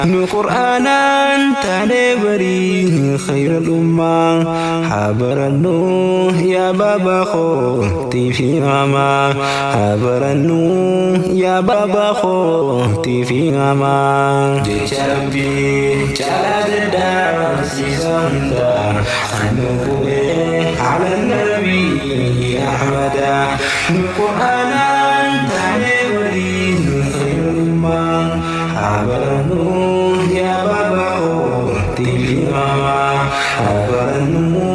Nu Qur'aanaan taanee barii khayral ummaa haa barannu yaa baabaa kootii fi maamaa haa barannu yaa baabaa kootii fi maamaa. Jecha Rabbii caalaa daddabarsiisa hunda anu bu'ee ala nabii Ahmada. Nu Qur'aanaan taanee barii khayral ummaa haa barannu yaa baabaa kootii fi maamaa haa barannu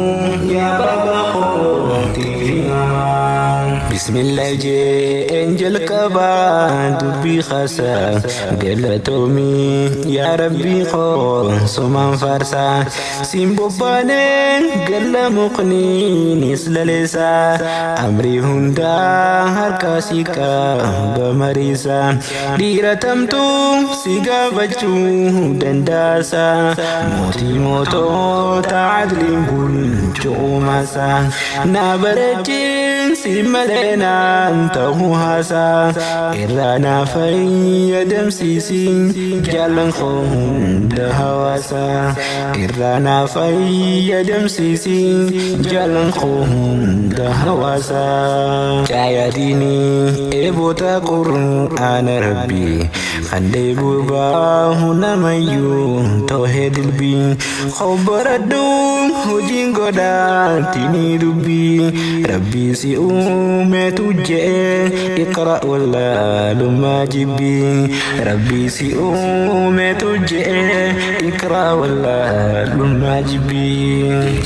yaa baabaa kootii fi maamaa. Bismillah jeen jalqabaa dubbii kaasaa galatoomii yaa rabbii koo somaan faarsaa siin bobbaanee galla muqniinis laleessaa amrii hundaa harkaa sii qaba mariisaa dhiira tamtuu si gaafachuu dandaasa mootii mootota adliin bulchu uumaasaa naa bareechin si malee naan ta'uu haasaa irraa naa fayyadamsiisi jaallan koo hunda hawaasaa irraa naa fayyadamsiisi jaallan koo hunda hawaasaa. Caayaa diinii eebota qur'aana rabbii kan dheebuu baahu namayyuu toohee dilbii hobbaradhu hojiin godhaatinii dubbii rabbii si uumetu je'ee iqra wallaalummaa jibbii rabbii si uumetu je'ee iqra wallaalummaa jibbii.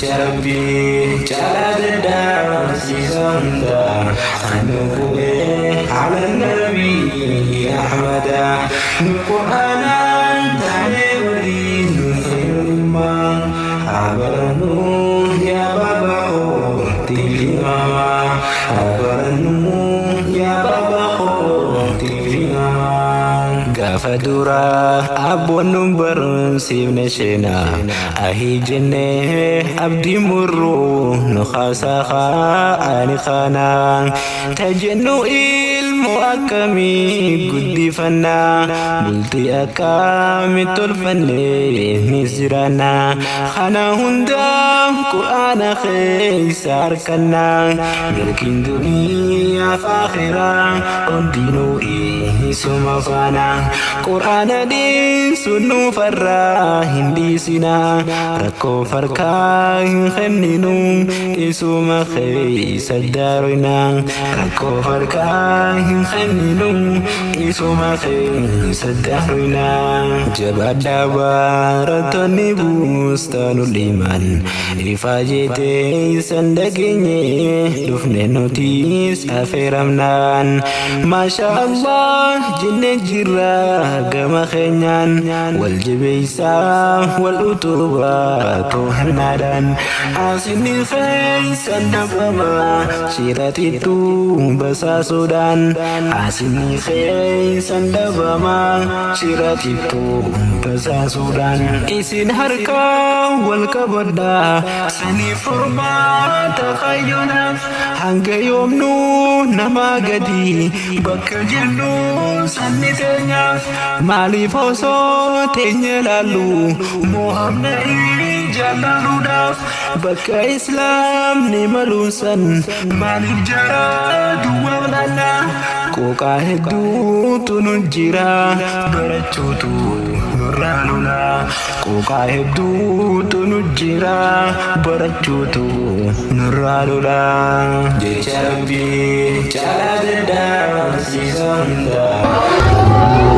Jecha rabbii caalaa daddabarsiisa hunda anu bu'ee ala nabii Ahmada. Nu Qur'aanaan taanee barii khayral ummaa haa barannu yaa baabaa kootii fi maamaa haa barannu yaa baabaa kootii fi maamaa. Gaafa duraa abboon nu barsiifne sheenaa ahii jennee abdii murruu nu kaasaa kaa'ani kaanaa tajennu ilmoo akkamii guddifannaa bultii akkamii tolfannee ni jiraannaa kana hundaa qur'aana keessa harkannaa milkiin duniyaaf akhiraa hundinuu isuma faana qur'aana dhiisuun nuufarraa hin dhiisinaa rakkoo farkaa hin kenninu isuma keessa daaroynaa rakkoo farkaa hin kenninu isuma keessa daaroynaa. Jabaadhaa barattoonni buustaanul imaan ifaa jeetee isan dhageenye dhufne nutis affeeramnaan maasha Allah jenne jirra gama keenyaan wal jabeessaa wal utubaa to'annaadhaan asinni keessan dhabama shira xixiqqoo basaasuudhaan asinni keessan dhabama shira xixiqqoo basaasuudhaan isin harkaa wal qabadhaa sanii furmaata kayyoonaaf hanga yoomnuu namaa gadi bakka jennu sanni teenyaaf maaliif osoo teenye laallu mo'amna jaallaluudhaaf bakka islaamni maluun san maaliif jara duwwaa laalla qooqaa hedduutu nu jira barachuutu nurraa lola qooqaa hedduutu nu jira barachuutu nurraa lola. Jecha rabbii caalaa daddabarsiisa hundaa.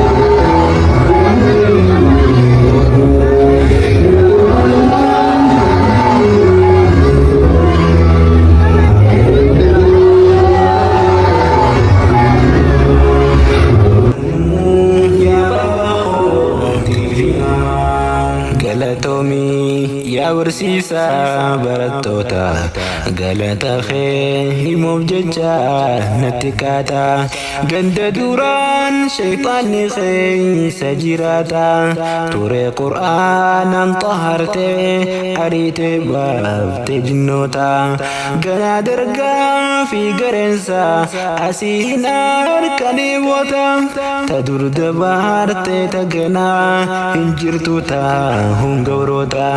Yaa baabaa kootii fi maamaa galatoomii yaa barsiisaa barattoota galata kee himuuf jecha natti kaata ganda duraan shayxaanni keessa jiraata ture qur'aanaan xahartee ariitee baaftee jinnoota ganaa dargaa fi gareensa asii hin arkanii boota ta dur dabaarte ta ganaa hin jirtu ta hungawroota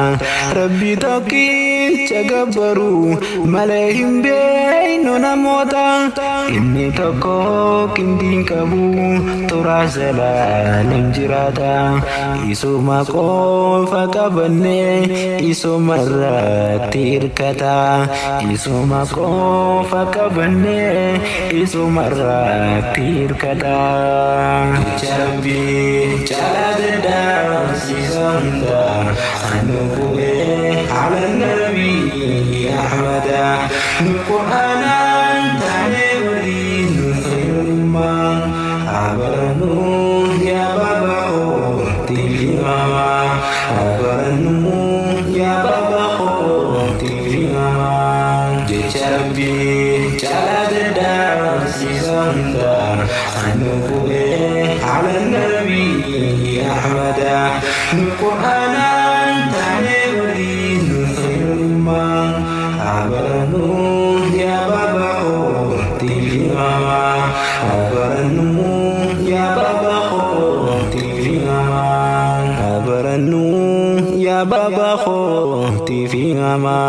rabbi tokkicha gabbaru malee hin beeynu namoota inni tokko qindiin qabu turaa zalaalam jiraata isuma qofa qabanne isuma irratti hirkata isuma qofa qabanne isuma irratti hirkata. Jecha Rabbii caalaa daddabarsiisa hunda anu bu'ee ala nabii Ahmada nu Qur'aanaan taanee waliin khayrummaa haa barannu yaa baaba kootiif himamaa haa barannu yaa baaba kootiif himamaa. Jecha Rabbii caalaa daddabarsiisa hunda anu bu'ee ala nabii Ahmada nu Qur'aanaan taanee waliin khayrummaa haa barannu yaa baaba kootiif himamaa haa barannu yaa baaba kootiif himamaa haa barannu yaa baaba kootiif himamaa.